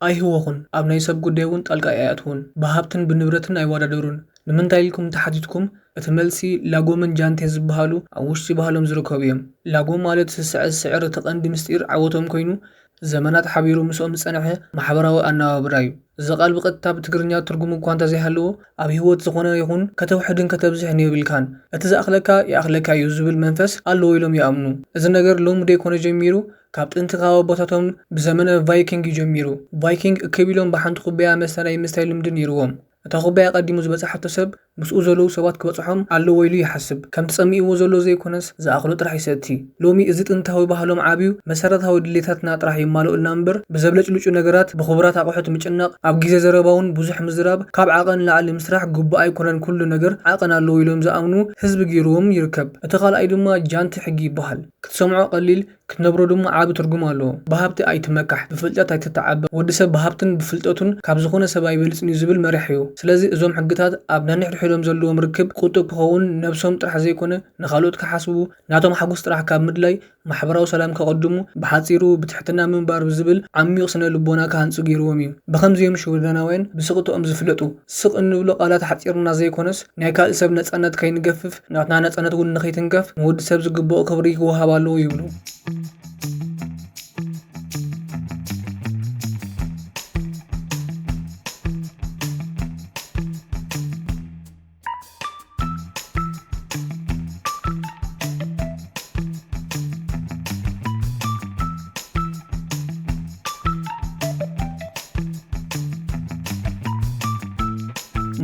ኣይህወኹን፣ ኣብ ናይ ሰብ ጉዳይ እውን ጣልቃ ኣይኣትዉን፣ ብሃብትን ብንብረትን ኣይወዳደሩን። ንምንታይ ኢልኩም እንተሓቲትኩም፣ እቲ መልሲ ላጎምን ጃንቴ ዝበሃሉ ኣብ ውሽጢ ባህሎም ዝርከቡ እዮም። ላጎም ማለት ስስዐ ዝስዕር እቲ ቀንዲ ምስጢር ዓወቶም ኮይኑ፣ ዘመናት ሓቢሩ ምስኦም ዝጸንሐ ማሕበራዊ ኣነባብራ እዩ። እዚ ቃል ብቐጥታ ብትግርኛ ትርጉም እኳ እንተዘይሃለዎ፣ ኣብ ህይወት ዝኾነ ይኹን ከተውሕድን ከተብዝሕን የብልካን። እቲ ዝኣኽለካ ይኣኽለካ እዩ ዝብል መንፈስ ኣለዎ ኢሎም ይኣምኑ። እዚ ነገር ሎሚ ደይኮነ ጀሚሩ፣ ካብ ጥንቲ ካብ ኣቦታቶም ብዘመነ ቫይኪንግ እዩ ጀሚሩ። ቫይኪንግ እክብ ኢሎም ብሓንቲ ኩባያ መስተ ናይ ምስታይ ልምዲ ነይርዎም። እታ ኩባያ ቀዲሙ ዝበጽሓቶ ሰብ ምስኡ ዘለዉ ሰባት ክበጽሖም ኣለዎ ኢሉ ይሓስብ። ከምቲ ጸሚእዎ ዘሎ ዘይኮነስ ዝኣኽሎ ጥራሕ ይሰቲ። ሎሚ እዚ ጥንታዊ ባህሎም ዓብዩ መሰረታዊ ድሌታትና ጥራሕ ይማልኡልና እምበር ብዘብለጭልጩ ነገራት ብኽቡራት ኣቑሑት ምጭናቕ፣ ኣብ ግዜ ዘረባ እውን ብዙሕ ምዝራብ፣ ካብ ዓቐን ንላዕሊ ምስራሕ ግቡእ ኣይኮነን፣ ኩሉ ነገር ዓቐን ኣለዎ ኢሎም ዝኣምኑ ህዝቢ ገይርዎም ይርከብ። እቲ ካልኣይ ድማ ጃንቲ ሕጊ ይበሃል። ክትሰምዖ ቀሊል፣ ክትነብሮ ድማ ዓቢ ትርጉም ኣለዎ። ብሃብቲ ኣይትመካሕ፣ ብፍልጠት ኣይትተዓበ። ወዲ ሰብ ብሃብትን ብፍልጠቱን ካብ ዝኾነ ሰብ ኣይበልጽን እዩ ዝብል መሪሕ እዩ። ስለዚ እዞም ሕግታት ኣብ ነንሕድሕዶም ዘለዎም ርክብ ቁጡብ ክኸውን፣ ነብሶም ጥራሕ ዘይኮነ ንኻልኦት ክሓስቡ፣ ናቶም ሓጎስ ጥራሕ ካብ ምድላይ ማሕበራዊ ሰላም ከቐድሙ፣ ብሓጺሩ ብትሕትና ምንባር ብዝብል ዓሚቕ ስነ ልቦና ክሃንጹ ገይርዎም እዩ። ብኸምዚ እዮም ሽወደናውያን ብስቕትኦም ዝፍለጡ። ስቕ እንብሎ ቃላት ሓጺርና ዘይኮነስ፣ ናይ ካልእ ሰብ ነጻነት ከይንገፍፍ፣ ናትና ነጻነት እውን ንኸይትንከፍ፣ ንወዲ ሰብ ዝግብኦ ክብሪ ክወሃብ ኣለዎ ይብሉ።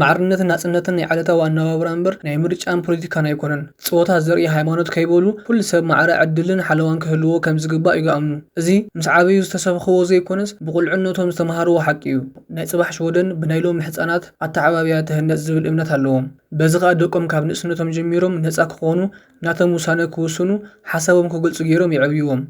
ማዕርነትን ናጽነትን ናይ ዕለታዊ ኣነባብራ እምበር ናይ ምርጫን ፖለቲካን ኣይኮነን። ጸወታ ዘርኢ ሃይማኖት ከይበሉ ኩሉ ሰብ ማዕረ ዕድልን ሓለዋን ክህልዎ ከም ዝግባእ ይኣምኑ። እዚ ምስ ዓበዩ ዝተሰብኽዎ ዘይኮነስ ብቁልዕነቶም ዝተምሃርዎ ሓቂ እዩ። ናይ ጽባሕ ሽወደን ብናይ ሎሚ ህጻናት ኣተዓባብያ ትህነጽ ዝብል እምነት ኣለዎም። በዚ ኸኣ ደቆም ካብ ንእስነቶም ጀሚሮም ነጻ ክኾኑ፣ ናቶም ውሳነ ክውስኑ፣ ሓሳቦም ክገልጹ ገይሮም የዕብይዎም።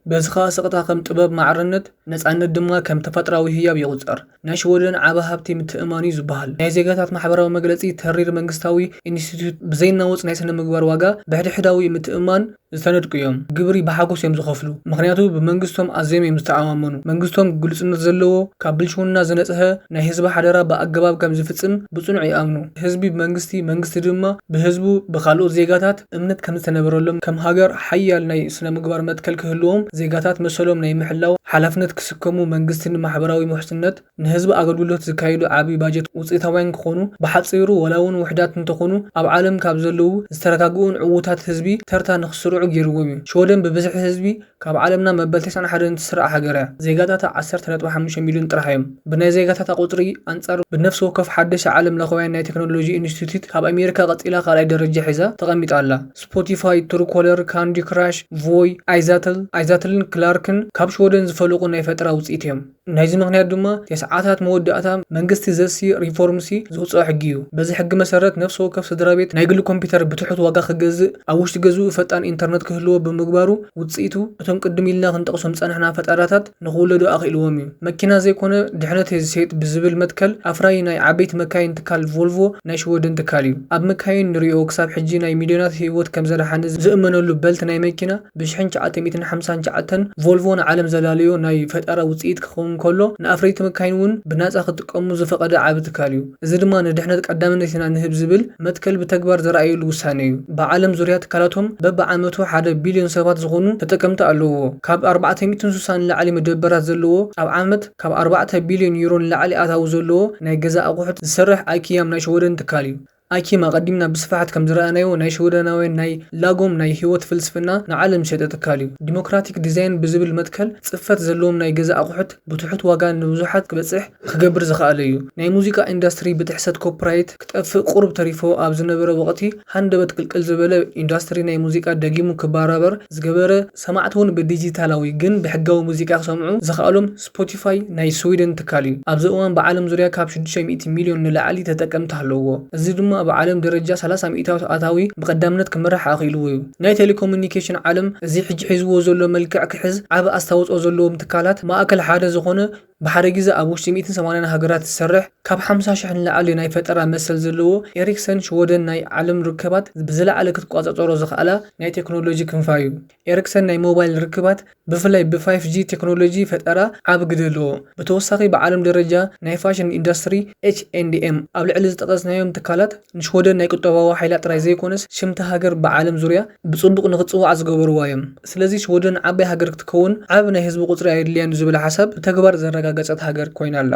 በዚ ኸኣ ስቕታ ከም ጥበብ ማዕርነት፣ ነጻነት ድማ ከም ተፈጥራዊ ህያብ ይቑጸር። ናይ ሽወደን ዓቢ ሃብቲ ምትእምማን እዩ ዝበሃል። ናይ ዜጋታት ማሕበራዊ መግለጺ ተሪር መንግስታዊ ኢንስቲትዩት ብዘይናወጽ ናይ ስነ ምግባር ዋጋ ብሕድሕዳዊ ምትእምማን ዝተነድቁ እዮም። ግብሪ ብሓጎስ እዮም ዝኸፍሉ፣ ምኽንያቱ ብመንግስቶም ኣዝዮም እዮም ዝተኣማመኑ። መንግስቶም ግሉጽነት ዘለዎ፣ ካብ ብልሽውና ዝነጽሀ ናይ ህዝቢ ሓደራ ብኣገባብ ከም ዝፍጽም ብጽኑዕ ይኣምኑ። ህዝቢ ብመንግስቲ፣ መንግስቲ ድማ ብህዝቡ፣ ብኻልኦት ዜጋታት እምነት ከም ዝተነበረሎም፣ ከም ሃገር ሓያል ናይ ስነ ምግባር መትከል ክህልዎም፣ ዜጋታት መሰሎም ናይ ምሕላው ሓላፍነት ክስከሙ፣ መንግስቲ ንማሕበራዊ ውሕስነት፣ ንህዝቢ ኣገልግሎት ዝካየዱ ዓቢ ባጀት ውጽኢታውያን ክኾኑ፣ ብሓጺሩ ዋላ እውን ውሑዳት እንተኾኑ፣ ኣብ ዓለም ካብ ዘለዉ ዝተረጋግኡን ዕዉታት ህዝቢ ተርታ ንኽስርዑ ገይርዎም እዩ። ሽወደን ብብዝሒ ህዝቢ ካብ ዓለምና መበል ተስዓን ሓደን ትስራዕ ሃገር እያ። ዜጋታታ ዓሰርተ ነጥቢ ሓሙሽተ ሚልዮን ጥራሕ እዮም። ብናይ ዜጋታታ ቁጽሪ ኣንጻር ብነፍሲ ወከፍ ሓደሽ ዓለም ለኸውያን ናይ ቴክኖሎጂ ኢንስቲትዩት ካብ ኣሜሪካ ቀጺላ ካልኣይ ደረጃ ሒዛ ተቐሚጣ ኣላ። ስፖቲፋይ፣ ትሩኮለር፣ ካንዲ ክራሽ፣ ቮይ፣ ኣይዛትል፣ ኣይዛትልን ክላርክን ካብ ሽወደን ዝፈለቑ ናይ ፈጠራ ውጽኢት እዮም። ናይዚ ምኽንያት ድማ ተስዓታት መወዳእታ መንግስቲ ዘሲ ሪፎርምሲ ዘውፅኦ ሕጊ እዩ። በዚ ሕጊ መሰረት ነፍሲ ወከፍ ስድራ ቤት ናይ ግሉ ኮምፒውተር ብትሑት ዋጋ ክገዝእ፣ ኣብ ውሽጢ ገዝኡ ፈጣን ኢንተርነት ክህልዎ ብምግባሩ ውፅኢቱ እቶም ቅድም ኢልና ክንጠቕሶም ዝፀናሕና ፈጠራታት ንክውለዱ ኣኽኢልዎም እዩ። መኪና ዘይኮነ ድሕነተይ ዝሸይጥ ብዝብል መትከል ኣፍራዪ ናይ ዓበይቲ መካይን ትካል ቮልቮ ናይ ሽወደን ትካል እዩ። ኣብ መካይን ንሪኦ ክሳብ ሕጂ ናይ ሚልዮናት ህይወት ከም ዘድሓነ ዝእመነሉ በልት ናይ መኪና ብሽሕን ትሽዓተ ሚእትን ሓምሳን ትሽዓተን ቮልቮ ንዓለም ዘላለዮ ናይ ፈጠራ ውፅኢት ክኸውን ከሎ ንኣፍረይቲ መካይን እውን ብናፃ ክጥቀሙ ዝፈቐደ ዓቢ ትካል እዩ። እዚ ድማ ንድሕነት ቀዳምነት ኢና ንህብ ዝብል መትከል ብተግባር ዘርኣየሉ ውሳነ እዩ። ብዓለም ዙርያ ትካላቶም በብዓመቱ ሓደ ቢልዮን ሰባት ዝኾኑ ተጠቀምቲ ኣለውዎ። ካብ ኣርባዕተ ሚእትን ስሳን ንላዕሊ መደበራት ዘለዎ ኣብ ዓመት ካብ ኣርባዕተ ቢልዮን ዩሮ ንላዕሊ ኣታዊ ዘለዎ ናይ ገዛ ኣቑሑት ዝሰርሕ ኣይኪያም ናይ ሽወደን ትካል እዩ። ኣይኪም ኣቐዲምና ብስፍሓት ከም ዝረኣናዮ ናይ ሽወደናውያን ናይ ላጎም ናይ ህይወት ፍልስፍና ንዓለም ዝሸጠ ትካል እዩ። ዲሞክራቲክ ዲዛይን ብዝብል መትከል ጽፈት ዘለዎም ናይ ገዛ ኣቑሑት ብትሑት ዋጋ ንብዙሓት ክበጽሕ ክገብር ዝኸኣለ እዩ። ናይ ሙዚቃ ኢንዳስትሪ ብጥሕሰት ኮፒራይት ክጠፍእ ቁሩብ ተሪፎ ኣብ ዝነበረ ወቕቲ ሃንደበት ቅልቅል ዝበለ ኢንዳስትሪ ናይ ሙዚቃ ደጊሙ ክበራበር ዝገበረ ሰማዕቲ እውን ብዲጂታላዊ ግን ብሕጋዊ ሙዚቃ ክሰምዑ ዝኸኣሎም ስፖቲፋይ ናይ ስዊደን ትካል እዩ። ኣብዚ እዋን ብዓለም ዙርያ ካብ ሽዱሽተ ሚእቲ ሚልዮን ንላዕሊ ተጠቀምቲ ኣለውዎ። እዚ ድማ ብዓለም ደረጃ ሰላሳ ሚእታዊት ኣታዊ ብቐዳምነት ክመርሕ ኣኽኢልዎ እዩ። ናይ ቴሌኮሙኒኬሽን ዓለም እዚ ሕጂ ሒዝዎ ዘሎ መልክዕ ክሕዝ ዓቢ ኣስተዋፅኦ ዘለዎም ትካላት ማእከል ሓደ ዝኾነ ብሓደ ግዜ ኣብ ውሽጢ ሚእትን ሰማንያን ሃገራት ዝሰርሕ፣ ካብ ሓምሳ ሽሕ ንላዕሊ ናይ ፈጠራ መሰል ዘለዎ ኤሪክሰን፣ ሽወደን ናይ ዓለም ርክባት ብዝለዓለ ክትቆጻጸሮ ዝኽኣላ ናይ ቴክኖሎጂ ክንፋ እዩ። ኤሪክሰን ናይ ሞባይል ርክባት፣ ብፍላይ ብ ፋይፍ ጂ ቴክኖሎጂ ፈጠራ ዓቢ ግደ ኣለዎ። ብተወሳኺ ብዓለም ደረጃ ናይ ፋሽን ኢንዱስትሪ ኤች ኤንድ ኤም ኣብ ልዕሊ ዝጠቐስናዮም ትካላት ንሽወደን ናይ ቁጠባዊ ሓይላ ጥራይ ዘይኮነስ ሽምቲ ሃገር ብዓለም ዙርያ ብጽቡቕ ንኽጽዋዕ ዝገበርዋ እዮም። ስለዚ ሽወደን ዓባይ ሃገር ክትከውን ዓቢ ናይ ህዝቢ ቁጽሪ ኣየድልያን ዝብል ሓሳብ ብተግባር ዘረጋገጸት ሃገር ኮይና ኣላ።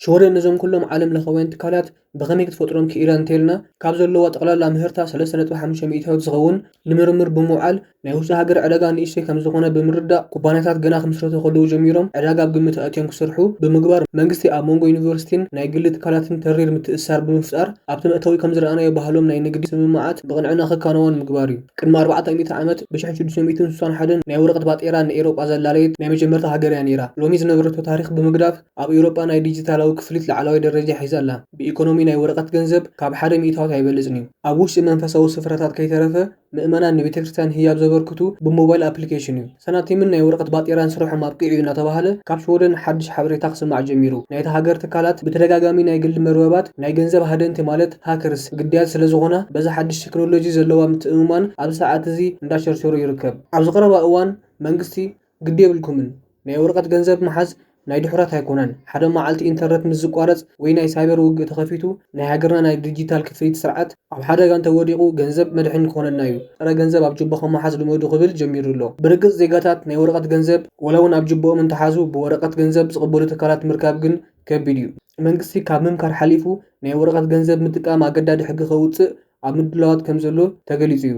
ሽወደን ነዞም ኩሎም ዓለም ለኸውያን ትካላት ብኸመይ ክትፈጥሮም ክኢላ እንተልና፣ ካብ ዘለዋ ጠቕላላ ምህርታ ሰለስተ ነጥቢ ሓሙሽተ ሚእታዊት ዝኸውን ንምርምር ብምውዓል ናይ ውሽጢ ሃገር ዕዳጋ ንእሽተይ ከም ዝኾነ ብምርዳእ፣ ኩባንያታት ገና ክምስረቱ ከለዉ ጀሚሮም ዕዳጋ ኣብ ግምት ኣእትዮም ክሰርሑ ብምግባር፣ መንግስቲ ኣብ መንጎ ዩኒቨርሲቲን ናይ ግሊ ትካላትን ተሪር ምትእስሳር ብምፍጣር ኣብቲ መእተዊ ከም ዝረኣናዮ ባህሎም ናይ ንግዲ ስምምዓት ብቕንዕና ክካነወን ምግባር እዩ። ቅድሚ ኣርባዕተ ሚእቲ ዓመት ብ ሽዱሽተ ሚእትን ስሳን ሓደን ናይ ወረቐት ባጤራ ንኤውሮጳ ዘላለየት ናይ መጀመርታ ሃገር እያ ነይራ። ሎሚ ዝነበረቶ ታሪኽ ብምግዳፍ ኣብ ኤውሮጳ ናይ ዲጂታላዊ ክፍሊት ላዕለዋይ ደረጃ ሒዛ ኣላ። ብኢኮኖሚ ናይ ወረቐት ገንዘብ ካብ ሓደ ሚእታዊት ኣይበልጽን እዩ። ኣብ ውሽጢ መንፈሳዊ ስፍራታት ከይተረፈ ምእመናን ንቤተ ክርስቲያን ህያብ ዘበርክቱ ብሞባይል ኣፕሊኬሽን እዩ። ሰናቲምን ናይ ወረቐት ባጤራን ስርሖም ኣብቂዑ እዩ እናተባህለ ካብ ሽወደን ሓድሽ ሓበሬታ ክስማዕ ጀሚሩ። ናይታ ሃገር ትካላት ብተደጋጋሚ ናይ ግሊ መርበባት ናይ ገንዘብ ሃደንቲ ማለት ሃከርስ ግዳያት ስለ ዝኾና በዚ ሓድሽ ቴክኖሎጂ ዘለዋ ምትእምማን ኣብዚ ሰዓት እዚ እንዳሸርሸሩ ይርከብ። ኣብዚ ቀረባ እዋን መንግስቲ ግዲ የብልኩምን፣ ናይ ወረቐት ገንዘብ ምሓዝ ናይ ድሑራት ኣይኮነን። ሓደ መዓልቲ ኢንተርነት ምስ ዝቋረጽ ወይ ናይ ሳይበር ውግእ ተኸፊቱ ናይ ሃገርና ናይ ዲጂታል ክፍሊት ስርዓት ኣብ ሓደጋ እንተወዲቑ ገንዘብ መድሕን ክኾነና እዩ። ጥረ ገንዘብ ኣብ ጅቦኹም ምሓዝ ልመዱ ክብል ጀሚሩ ኣሎ። ብርግጽ ዜጋታት ናይ ወረቐት ገንዘብ ወላ እውን ኣብ ጅቦኦም እንተሓዙ ብወረቐት ገንዘብ ዝቕበሉ ትካላት ምርካብ ግን ከቢድ እዩ። መንግስቲ ካብ ምምካር ሓሊፉ ናይ ወረቐት ገንዘብ ምጥቃም ኣገዳዲ ሕጊ ከውጽእ ኣብ ምድላዋት ከም ዘሎ ተገሊጹ እዩ።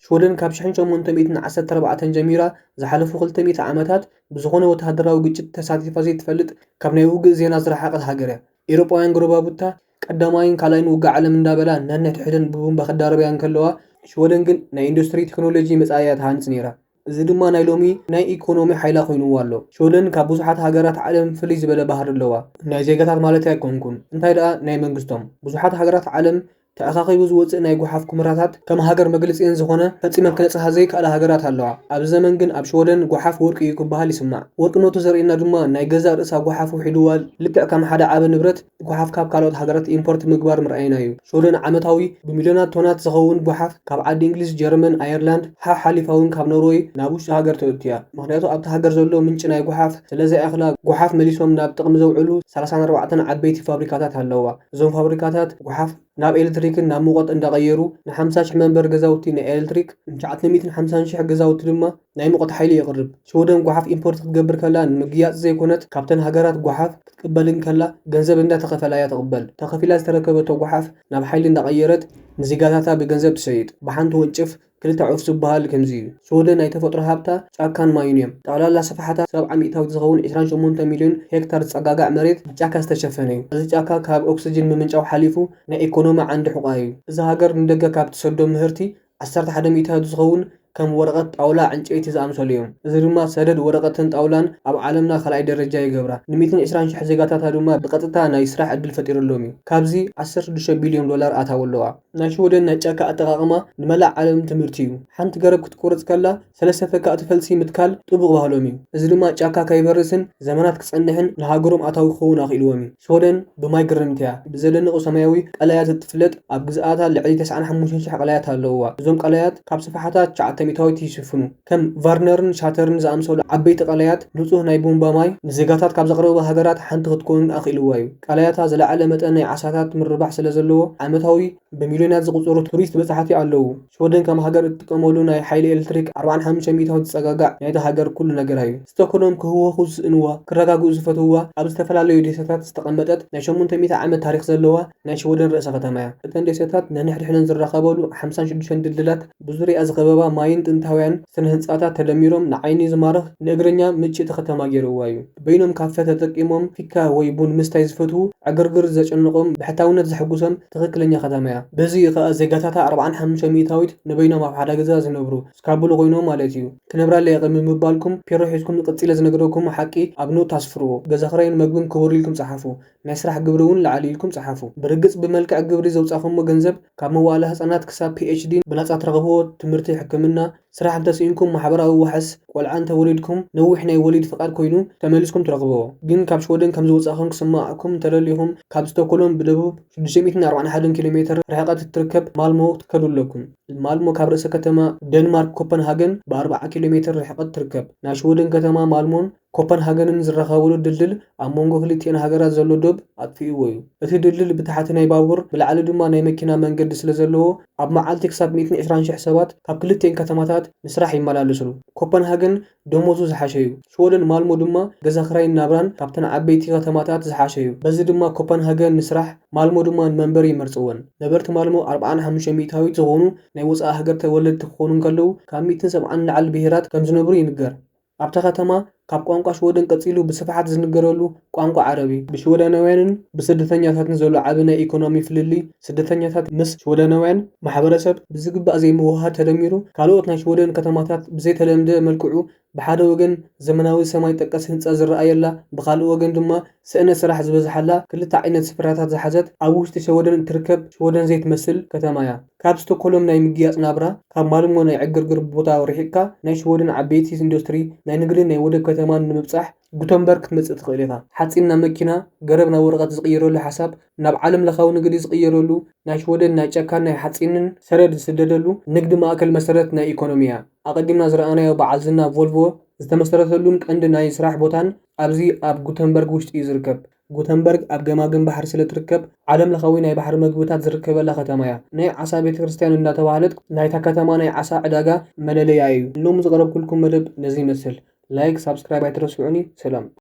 ሽወደን ካብ ሽሕን ሸሞንተ ሚእትን ዓሰርተ ኣርባዕተን ጀሚራ ዝሓለፉ ክልተ ሚእቲ ዓመታት ብዝኾነ ወተሃደራዊ ግጭት ተሳቲፋ ዘይትፈልጥ፣ ካብ ናይ ውግእ ዜና ዝረሓቐት ሃገር እያ። ኤውሮጳውያን ጎረባብታ ቀዳማይን ካልኣይን ውግእ ዓለም እንዳበላ ነንሕድሕደን ብቡምባ ክዳረብያ እንከለዋ፣ ሽወደን ግን ናይ ኢንዱስትሪ ቴክኖሎጂ መጻኢያ ትሃንጽ ነይራ። እዚ ድማ ናይ ሎሚ ናይ ኢኮኖሚ ሓይላ ኮይንዋ ኣሎ። ሽወደን ካብ ብዙሓት ሃገራት ዓለም ፍልይ ዝበለ ባህሪ ኣለዋ። ናይ ዜጋታት ማለት ኣይኮንኩን፣ እንታይ ደኣ ናይ መንግስቶም። ብዙሓት ሃገራት ዓለም ተኣኻኺቡ ዝወጽእ ናይ ጓሓፍ ኩምራታት ከም ሃገር መግለጺኤን ዝኾነ ፈጺመን ክነጽሃ ዘይከኣላ ሃገራት ኣለዋ። ኣብዚ ዘመን ግን ኣብ ሽወደን ጓሓፍ ወርቂ እዩ ክበሃል ይስማዕ። ወርቅነቱ ዘርእየና ድማ ናይ ገዛእ ርእሳ ጓሓፍ ውሒድዋ ልክዕ ከም ሓደ ዓቢ ንብረት ጓሓፍ ካብ ካልኦት ሃገራት ኢምፖርት ምግባር ምርኣይና እዩ። ሽወደን ዓመታዊ ብሚልዮናት ቶናት ዝኸውን ጓሓፍ ካብ ዓዲ እንግሊዝ፣ ጀርመን፣ ኣየርላንድ፣ ሓሓሊፋ እውን ካብ ኖርወይ ናብ ውሽጢ ሃገር ተእቱ እያ። ምኽንያቱ ኣብቲ ሃገር ዘሎ ምንጪ ናይ ጓሓፍ ስለ ዘይኣኽላ፣ ጓሓፍ መሊሶም ናብ ጥቕሚ ዘውዕሉ ሰላሳን ኣርባዕተን ዓበይቲ ፋብሪካታት ኣለዋ። እዞም ፋብሪካታት ጓሓፍ ናብ ኤሌክትሪክን ናብ ሙቐት እንዳቐየሩ ንሓምሳ ሽሕ መንበሪ ገዛውቲ ናይ ኤሌክትሪክ፣ ንትሽዓተ ሚእትን ሓምሳን ሽሕ ገዛውቲ ድማ ናይ ሙቐት ሓይሊ የቕርብ። ሽወደን ጓሓፍ ኢምፖርት ክትገብር ከላ ንምግያጽ ዘይኮነት፣ ካብተን ሃገራት ጓሓፍ ክትቅበል እንከላ ገንዘብ እንዳተኸፈላ እያ ትቕበል። ተኸፊላ ዝተረከበቶ ጓሓፍ ናብ ሓይሊ እንዳቐየረት ንዜጋታታ ብገንዘብ ትሸይጥ። ብሓንቲ ወንጭፍ ክልተ ዑፍ ዝበሃል ከምዚ እዩ። ሽወደን ናይ ተፈጥሮ ሃብታ ጫካን ማይን እዮም። ጠቕላላ ስፍሓታ ሰብዓ ሚእታዊት ዝኸውን ዕስራን ሸሞንተ ሚልዮን ሄክታር ዝጸጋጋዕ መሬት ብጫካ ዝተሸፈነ እዩ። እዚ ጫካ ካብ ኦክስጅን ምምንጫው ሓሊፉ ናይ ኢኮኖሚ ዓንዲ ሑቓ እዩ። እዛ ሃገር ንደገ ካብ ትሰዶ ምህርቲ ዓሰርተ ሓደ ሚእታዊት ዝኸውን ከም ወረቐት፣ ጣውላ፣ ዕንጨይቲ ዝኣምሰሉ እዮም። እዚ ድማ ሰደድ ወረቐትን ጣውላን ኣብ ዓለምና ካልኣይ ደረጃ ይገብራ። ንሚእትን ዕስራን ሽሕ ዜጋታታ ድማ ብቐጥታ ናይ ስራሕ ዕድል ፈጢሩሎም እዩ። ካብዚ ዓሰርተ ሽዱሽተ ቢልዮን ዶላር ኣታዊ ኣለዋ። ናይ ሽወደን ናይ ጫካ ኣጠቓቕማ ንመላእ ዓለም ትምህርቲ እዩ። ሓንቲ ገረብ ክትቆርጽ ከላ ሰለስተ ተካእቲ ፈልሲ ምትካል ጥቡቕ ባህሎም እዩ። እዚ ድማ ጫካ ከይበርስን ዘመናት ክጸንሕን ንሃገሮም ኣታዊ ክኸውን ኣኽኢልዎም እዩ። ሽወደን ብማይ ግርምቲ እያ። ብዘደንቑ ሰማያዊ ቀላያት እትፍለጥ፣ ኣብ ግዝኣታ ልዕሊ ተስዓን ሓሙሽተን ሽሕ ቀላያት ኣለውዋ። እዞም ቀላያት ካብ ስፍሓታ ትሽዓተ ሚእታዊት ይሽፍኑ። ከም ቫርነርን ሻተርን ዝኣምሰሉ ዓበይቲ ቀላያት ንጹህ ናይ ቡምባ ማይ ንዜጋታት ካብ ዘቕረቡ ሃገራት ሓንቲ ክትከውን ኣኽኢልዋ እዩ። ቀላያታ ዝለዓለ መጠን ናይ ዓሳታት ምርባሕ ስለ ዘለዎ ዓመታዊ ብሚልዮናት ዝቑጸሩ ቱሪስት በጻሕቲ ኣለዉ። ሽወደን ከም ሃገር እትጥቀመሉ ናይ ሓይሊ ኤሌክትሪክ ኣርባዓን ሓሙሽተን ሚእታዊት ዝጸጋጋዕ ናይታ ሃገር ኩሉ ነገራ እዩ። ስቶክሆልም ክህወኹ ዝስእንዋ፣ ክረጋግኡ ዝፈትውዋ፣ ኣብ ዝተፈላለዩ ደሴታት ዝተቐመጠት ናይ ሸሞንተ ሚእቲ ዓመት ታሪኽ ዘለዋ ናይ ሽወደን ርእሰ ከተማ እያ። እተን ደሴታት ነንሕድሕደን ዝራኸባሉ ሓምሳን ሽዱሽተን ድልድላት ብዙርያኣ ዝኸበባ ማይ ጥንታውያን ስነ ህንጻታት ተደሚሮም ንዓይኒ ዝማርኽ ንእግረኛ ምችእቲ ከተማ ገይርዋ እዩ። በይኖም ካፈ ተጠቂሞም ፊካ ወይ ቡን ምስታይ ዝፈትዉ፣ ዕግርግር ዘጨንቖም ብሕታውነት ዘሐጉሶም ትኽክለኛ ከተማ እያ። በዚ እዩ ከኣ ዜጋታታ ኣርብዓን ሓሙሽተ ሚእታዊት ንበይኖም ኣብ ሓደ ገዛ ዝነብሩ ስካቡሉ ኮይኖም ማለት እዩ። ክነብራለይ እየ ምባልኩም ፔሮ ሒዝኩም ቀጺለ ዝነግረኩም ሓቂ ኣብ ኖት ኣስፍርዎ። ገዛ ክራይን መግብን ክቡር ኢልኩም ጸሓፉ። ናይ ስራሕ ግብሪ እውን ላዕሊ ኢልኩም ጸሓፉ። ብርግጽ ብመልክዕ ግብሪ ዘውጻኹሞ ገንዘብ ካብ መዋእለ ህጻናት ክሳብ ፒ ኤች ዲ ብናጻ ትረኽብዎ ትምህርቲ፣ ሕክምና፣ ስራሕ እንተስኢንኩም ማሕበራዊ ዋሕስ፣ ቆልዓ እንተወሊድኩም ነዊሕ ናይ ወሊድ ፍቓድ ኮይኑ ተመሊስኩም ትረኽብዎ። ግን ካብ ሽወደን ከም ዝወጻኹም ክስማዕኩም እንተደሊኹም ካብ ስቶኮሎም ብደቡብ ሽዱሽተ ሚእትን ኣርባዓን ሓደን ኪሎ ሜትር ርሕቀት እትርከብ ማልሞ ክትከዱ ኣለኩም። ማልሞ ካብ ርእሰ ከተማ ደንማርክ ኮፐንሃገን ብ ኣርባዓ ኪሎ ሜትር ርሕቀት ትርከብ። ናይ ሽወደን ከተማ ማልሞን ኮፐንሃገንን ዝራኸብሉ ድልድል ኣብ መንጎ ክልቲኤን ሃገራት ዘሎ ዶብ ኣጥፊእዎ እዩ። እቲ ድልድል ብታሕቲ ናይ ባቡር ብላዕሊ ድማ ናይ መኪና መንገዲ ስለ ዘለዎ ኣብ መዓልቲ ክሳብ ሚእትን ዕስራን ሽሕ ሰባት ካብ ክልቲኤን ከተማታት ንስራሕ ይመላለስሉ። ኮፐንሃገን ደሞዙ ዝሓሸ እዩ። ሽወደን ማልሞ ድማ ገዛ ክራይን ናብራን ካብተን ዓበይቲ ከተማታት ዝሓሸ እዩ። በዚ ድማ ኮፐንሃገን ንስራሕ፣ ማልሞ ድማ ንመንበሪ ይመርጽወን። ነበርቲ ማልሞ ኣርብዓን ሓሙሽተ ሚእታዊት ዝኾኑ ናይ ወጻኢ ሃገር ተወለድቲ ክኾኑ እንከለዉ ካብ ሚእትን ሰብዓን ንላዕሊ ብሄራት ከም ዝነብሩ ይንገር። ኣብታ ከተማ ካብ ቋንቋ ሽወደን ቀጺሉ ብስፍሓት ዝንገረሉ ቋንቋ ዓረብ እዩ። ብሽወደናውያንን ብስደተኛታትን ዘሎ ዓቢ ናይ ኢኮኖሚ ፍልልይ፣ ስደተኛታት ምስ ሽወደናውያን ማሕበረሰብ ብዝግባእ ዘይምውህሃድ ተደሚሩ ካልኦት ናይ ሽወደን ከተማታት ብዘይተለምደ መልክዑ ብሓደ ወገን ዘመናዊ ሰማይ ጠቀስ ህንጻ ዝረኣየላ፣ ብኻልእ ወገን ድማ ስእነት ስራሕ ዝበዝሓላ ክልተ ዓይነት ስፍራታት ዝሓዘት ኣብ ውሽጢ ሽወደን እትርከብ ሽወደን ዘይትመስል ከተማ እያ። ካብ ስቶኮሎም ናይ ምግያጽ ናብራ፣ ካብ ማልሞ ናይ ዕግርግር ቦታ ርሒቕካ ናይ ሽወደን ዓበይቲ ኢንዱስትሪ፣ ናይ ንግድን ናይ ወደብ ከተማን ንምብጻሕ ጉተንበርግ ክትመጽእ ትኽእል ኢኻ። ሓጺን ናብ መኪና፣ ገረብ ናብ ወረቐት ዝቕየረሉ ሓሳብ ናብ ዓለም ለኻዊ ንግዲ ዝቕየረሉ፣ ናይ ሽወደን ናይ ጨካን ናይ ሓጺንን ሰረድ ዝስደደሉ ንግዲ ማእከል መሰረት ናይ ኢኮኖሚ እያ። ኣቐዲምና ዝረኣናዮ በዓል ዝና ቮልቮ ዝተመሰረተሉን ቀንዲ ናይ ስራሕ ቦታን ኣብዚ ኣብ ጉተንበርግ ውሽጢ እዩ ዝርከብ። ጉተንበርግ ኣብ ገማግም ባሕሪ ስለ ትርከብ ዓለም ለኻዊ ናይ ባሕሪ መግብታት ዝርከበላ ከተማ እያ። ናይ ዓሳ ቤተ ክርስቲያን እንዳተባህለት ናይታ ከተማ ናይ ዓሳ ዕዳጋ መለለያ እዩ። ሎሚ ዝቐረብኩልኩም መደብ ነዚ ይመስል። ላይክ ሳብስክራይብ ኣይትረስዑኒ። ሰላም።